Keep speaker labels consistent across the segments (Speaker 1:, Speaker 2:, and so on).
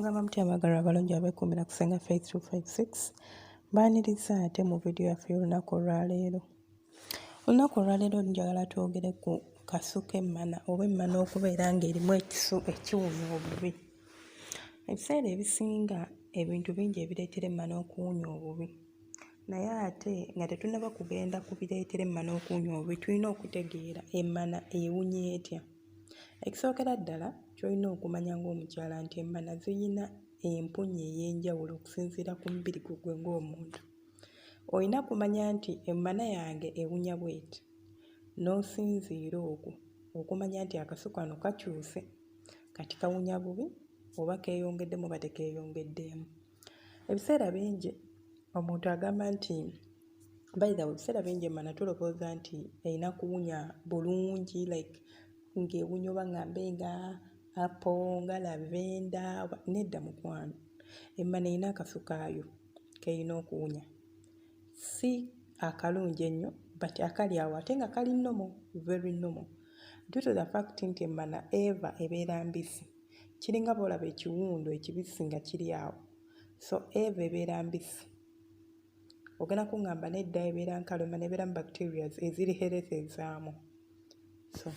Speaker 1: Mugamba mutya abaagalwa abalungi abeekuumira ku Ssenga Faith 256? Mbaaniriza ate mu vidiyo yaffe y'olunaku olwaleero. Olunaku olwaleero njagala twogere ku kasu k'emmana oba emmana okubeera ng'erimu ekisu ekiwunya obubi. Ebiseera ebisinga ebintu bingi ebireetera emmana okuwunya obubi, naye ate nga tetunnaba kugenda ku bireetera emmana okuwunya obubi, tulina okutegeera emmana ewunya etya. Ekisookera ddala ky'olina okumanya ng'omukyala nti emmana ziyina empunya ey'enjawulo okusinziira ku mubiri gwo ggwe ng'omuntu. Olina kumanya nti emmana yange ewunya bw'eti, n'osinziira okwo okumanya nti akasu kano kakyuse kati kawunya bubi oba keeyongeddemu oba tekeeyongeddeemu. Ebiseera bingi omuntu agamba nti, by the way, ebiseera bingi emmana tulowooza nti erina kuwunya bulungi, like ng'ewunya oba ŋŋambe nga apple, nga lavender oba nedda mukwano. Emmana erina akasu kaayo k'erina okuwunya, si akalungi ennyo but akali awo ate nga kali normal, very normal, due to the fact nti emmana eva ebeera mbisi, kiringa bw'olaba ekiwundu ekibisi nga kiri awo. So eva ebeera mbisi. Ogenda kuŋŋamba nedda, ebeera nkalu. Emmana ebeeramu bacterias eziri healthy ezaamu. So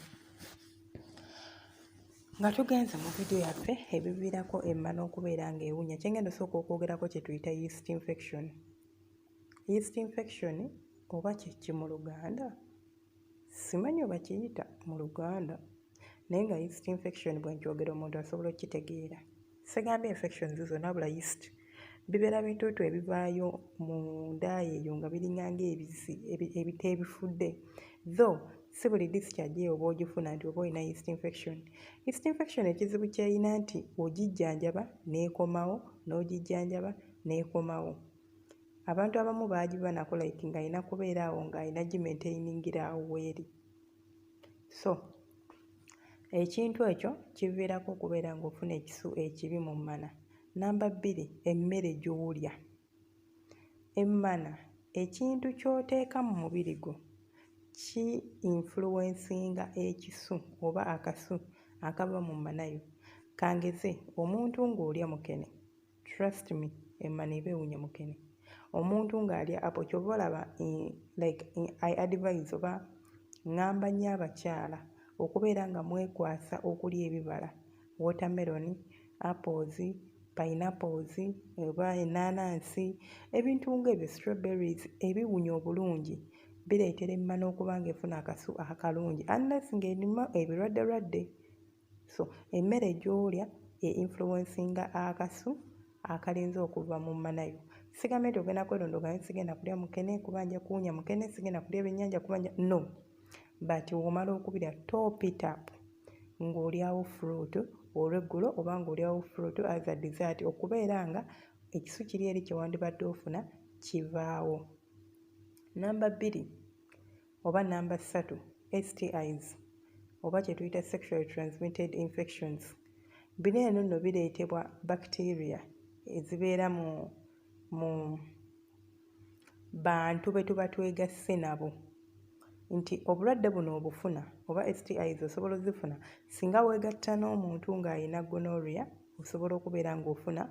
Speaker 1: nga tugenze mu vidiyo yaffe, ebiviirako emmana okubeera ng'ewunya, kyengenda osooka okwogerako kye tuyita yeast infection. Yeast infection oba kiki mu Luganda? Simanyi oba kiyita mu Luganda, naye nga yeast infection bwe nkyogera omuntu asobola okukitegeera. Sigambye infections zonna, wabula yeast bibeera bintuutu ebivaayo mu nda eyo nga biringa ng'ebizzi ebita ebifudde, though si buli discharge eyo oba ogifuna nti oba olina yeast infection. Yeast infection ekizibu ky'erina nti ogijjanjaba n'ekomawo, n'ogijjanjaba n'ekomawo. Abantu abamu baagiva nako, like ng'alina kubeera awo ng'alina gimaintainingira awo weeri. So ekintu ekyo kiviirako okubeera ng'ofuna ekisu ekibi mu mmana. Namba 2, emmere gy'olya. Emmana, ekintu ky'oteeka mu mubiri gwo ki influencinga ekisu oba akasu akava mu mmana yo. Kangeze omuntu ng'olya mukene, trust me, emmana eba ewunya mukene. Omuntu ng'alya apple, ky'ova olaba like I advise oba ŋŋamba nnyo abakyala okubeera nga mwekwasa okulya ebibala, watermelon, apples, pineapples oba ennaanansi, ebintu ng'ebyo, strawberries ebiwunya obulungi bireetera emmana okuba ng'efuna akasu akalungi, unless ng'erimu ebirwaddelwadde. So emmere gy'olya e influencinga akasu akalinza okuva mu mmana yo. Sigambye nti ogenda kweronda ogambe sigenda kulya mukene kuba nja kuwunya mukene, sigenda kulya ebyennyanja kuba nja, no, but bw'omala okubirya, top it up ng'olyawo fruit olw'eggulo oba ng'olyawo fruit as a dessert, okubeera nga ekisu kiri eri kye wandibadde ofuna kivaawo. Namba 2 oba namba 3, STIs oba kye tuyita sexually transmitted infections. Bino eno nno bireetebwa bacteria ezibeera mu bantu be tuba twegasse nabo, nti obulwadde buno obufuna oba STIs osobola ozifuna singa weegatta n'omuntu ng'ayina gonorrhea, osobola okubeera ng'ofuna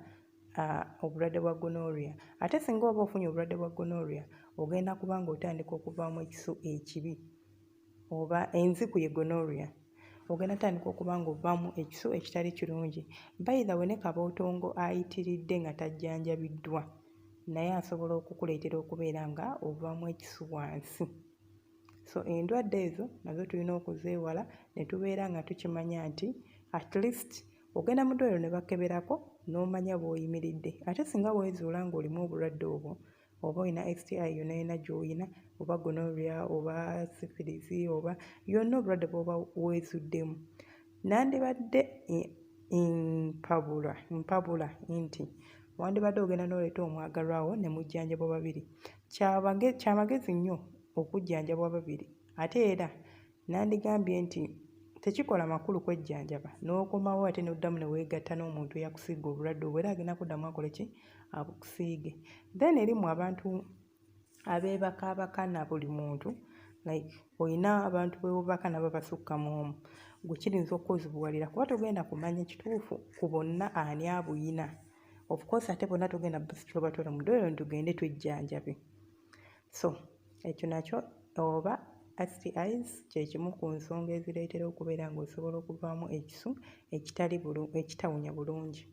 Speaker 1: obulwadde bwa gonorrhea. Ate singa oba ofunye obulwadde bwa gonorrhea, ogenda kuba ng'otandika okuvaamu ekisu ekibi oba enziku ye gonorrhea, ogenda tandika okuba ng'ovaamu ekisu ekitali kirungi. By the way, ne kabootongo ayitiridde nga tajjanjabiddwa naye asobola okukuleetera okubeera nga ovaamu ekisu wansi. So endwadde ezo nazo tulina okuzeewala ne tubeera nga tukimanya nti at least ogenda mu ddwaliro ne bakeberako n'omanya bw'oyimiridde. Ate singa weezuula ng'olimu obulwadde obwo, oba olina STI yonna yonna gy'oyina, oba gonorrhea oba syphilis oba yonna obulwadde bw'oba weezuddemu, nandibadde mpabula nti wandibadde ogenda n'oleeta omwagalwa wo ne mujjanjabwa babiri. Kyamagezi nnyo okujjanjabwa babiri. Ate era nandigambye nti tekikola makulu kwejjanjaba n'okomawo ate n'oddamu ne weegatta n'omuntu eyakusiiga obulwadde obwo, era agenda kuddamu akole ki? Abukusiige. Then erimu abantu abeebakaabaka na buli muntu, like oyina abantu beewebaka nabo basukka mu omu. Gwe kiyinza okukuzibuwalira kuba togenda kumanya kituufu ku bonna ani abuyina. Of course ate bonna togenda busitula obatwala mu ddwaliro nti tugende twejjanjabe. So ekyo nakyo oba STIs kye kimu ku nsonga ezireetera okubeera ng'osobola okuvaamu ekisu ekitali ekitawunya bulungi.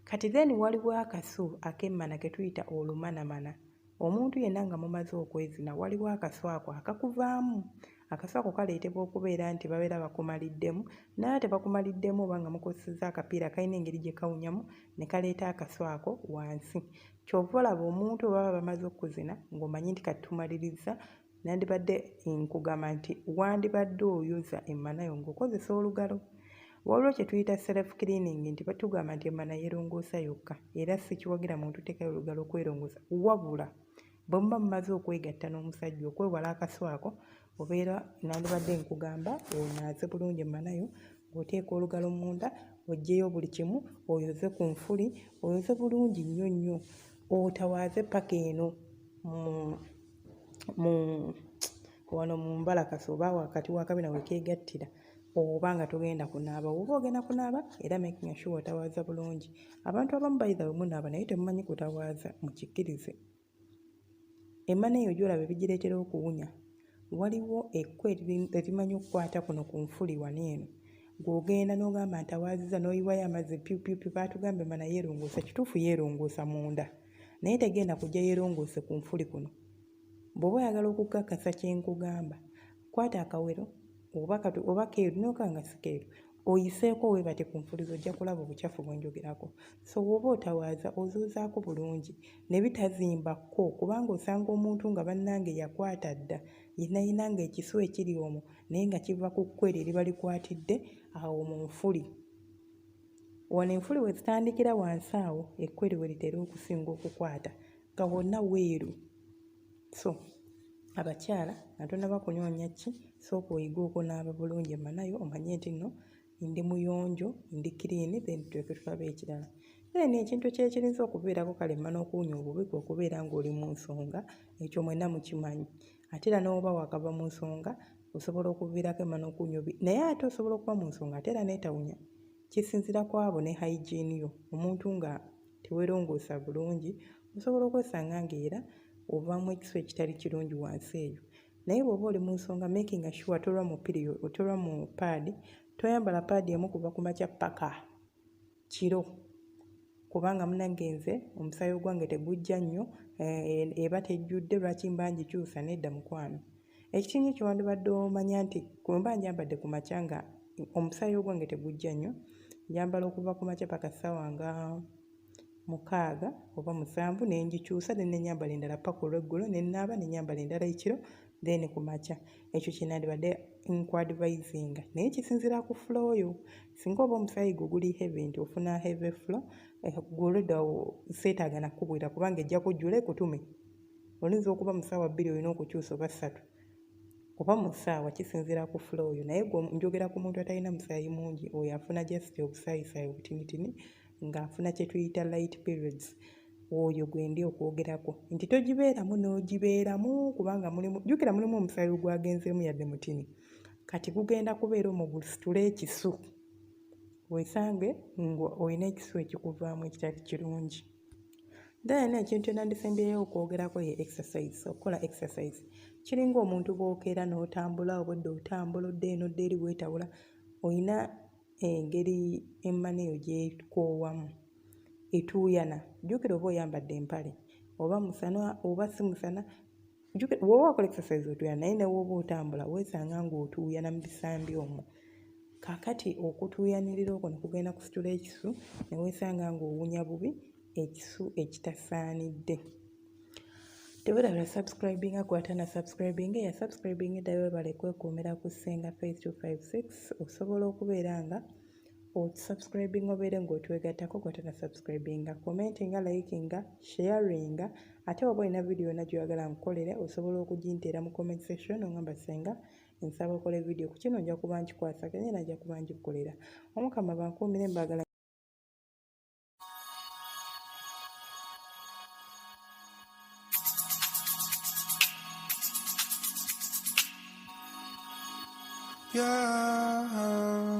Speaker 1: Kati then waliwo akasu ak'emmana ke tuyita olumanamana. Omuntu yenna nga mumaze okwezina waliwo akasu ako akakuvaamu. Akasu ako kaleetebwa okubeera nti babeera bakumaliddemu, naye ate bakumaliddemu oba nga mukozesezza akapiira kalina engeri gye kawunyamu ne kaleeta akasu ako wansi. Ky'ova olaba omuntu bwe baba bamaze okkuzina ng'omanyi nti kati tumalirizza, nandibadde nkugamba nti wandibadde oyoza emmana yo ng'okozesa olugalo. Waliwo kye tuyita self cleaning nti batugamba nti emmana yeerongoosa yokka era sikiwagira muntu teekayo olugalo okwerongoosa, wabula bwe muba mumaze okwegatta n'omusajja okwewala akasu ako obeera nandibadde nkugamba onaaze bulungi emmana yo ng'oteeka olugalo munda oggyeyo buli kimu oyoze ku nfuli oyoze bulungi nnyo nnyo otawaaze ppaka eno mu wano mu mbalakasa oba wakati w'akabina we keegattira oba nga togenda kunaaba. Bw'oba ogenda kunaaba era making sure otawaaza bulungi. Abantu abamu by the way munaaba naye temumanyi kutawaaza, mukikkirize. Emmana eyo gy'olaba ebigireetera okuwunya waliwo ekku erimanyi okukwata kuno ku nfuli wano eno. Gw'ogenda n'ogamba ntawaazizza n'oyiwayo amazzi pyu pyu pyu, baatugamba emmana yeerongoosa, kituufu yeerongoosa munda naye tegenda kujja yeerongoose ku nfuli kuno. Bw'oba oyagala okukakasa kye nkugamba, kwata akawero oba keeru n'oka nga si keeru oyiseeko weebate ku nfuli zo ojja kulaba obukyafu bwe njogerako. So bw'oba otawaaza ozoozaako bulungi ne bitazimbako kubanga osanga omuntu nga bannange yakwata dda yenna yenna ng'ekisu ekiri omwo naye nga kiva ku kku eryo eriba likwatidde awo mu nfuli. Wano enfuli we zitandikira wansi awo ekku eryo we litera okusinga okukwata nga wonna weeru. So abakyala nga tonnaba kunoonya ki, sooka oyige okunaaba bulungi emmana yo omanye nti nno ndi muyonjo, ndi clean then tulyoke tulabe ekirala. Then ekintu ekiyinza okuviirako kale emmana okuwunya obubi kwe kubeera ng'oli mu nsonga, ekyo mwenna mukimanyi. Ate era n'oba waakava mu nsonga osobola okuviirako emmana okuwunya obubi naye ate osobola okuba mu nsonga ate era n'etawunya. Kisinziira ku abo ne hygiene yo. Omuntu nga teweerongoosa bulungi osobola okwesanga ng'era ovaamu ekisu ekitali kirungi wansi eyo. Naye bw'oba oli mu nsonga making sure tolwa mu period, tolwa mu pad, toyambala pad emu kuva ku makya ppaka kiro kubanga munnange nze omusaayi ogwange tegujja nnyo eba tejjudde lwaki mba ngikyusa nedda mukwano. Ekisinga kye wandibadde omanya nti bwe mba ngyambadde ku makya nga omusaayi ogwange tegujja nnyo, njambala okuva ku makya ppaka ssaawa nga 6 oba 7 ne ngikyusa then ne nnyambala endala ppaka olweggulo ne nnaaba ne nnyambala endala ekiro then ku makya. Ekyo kye nandibadde nku-advisinga naye kisinziira ku flow yo. Singa oba omusaayi gwo guli heavy nti ofuna heavy flow, ggwe olwedda seetaaga na kukubulira kubanga ejja kujjula ekutume. Oyinza okuba mu ssaawa 2 olina okukyusa oba 3 oba mu ssaawa kisinziira ku flow yo naye ggwe njogera ku muntu atalina musaayi mungi oyo afuna just obusaayisaayi obutinitini ng'afuna kye tuyita light periods oyo gwe ndi okwogerako nti togibeeramu n'ogibeeramu kubanga mulimu jjukira mulimu omusaayi ogwagenzeemu yadde mutini kati gugenda kubeera omwo gusitule ekisu weesange ng'olina ekisu ekikuvaamu ekitali kirungi. Then ekintu kye nandisembyeyo okwogerako ye exercise, okukola exercise. Kiringa omuntu bw'okeera n'otambula obwedda otambula odda eno odda eri weetawula, oyina engeri emmana eyo gy'ekoowamu etuuyana. Jjukira oba oyambadde empale oba musana oba si musana, jjukira bw'oba okola exercise otuuyana naye ne bw'oba otambula weesanga ng'otuuyana mu bisambi omwo. Kaakati okutuuyanirira okwo ne kugenda kusitula ekisu ne weesanga ng'owunya bubi ekisu ekitasaanidde. Teweerabira subscribinga kwata na subscribinga eya subscribinga edda weebale kwekuumira ku Ssenga Faith 256 osobola okubeera nga osubscribinga obeere ng'otwegattako kwata na subscribinga, commentinga, likinga, sharinga ate oba olina vidiyo yonna gy'oyagala nkukolere osobola okuginteera mu comment section ongamba Ssenga nsaba okole vidiyo ku kino nja kuba nkikwasaganya era nja kuba ngikukolera. Omukama bankuumire mbaagala.
Speaker 2: Yeah.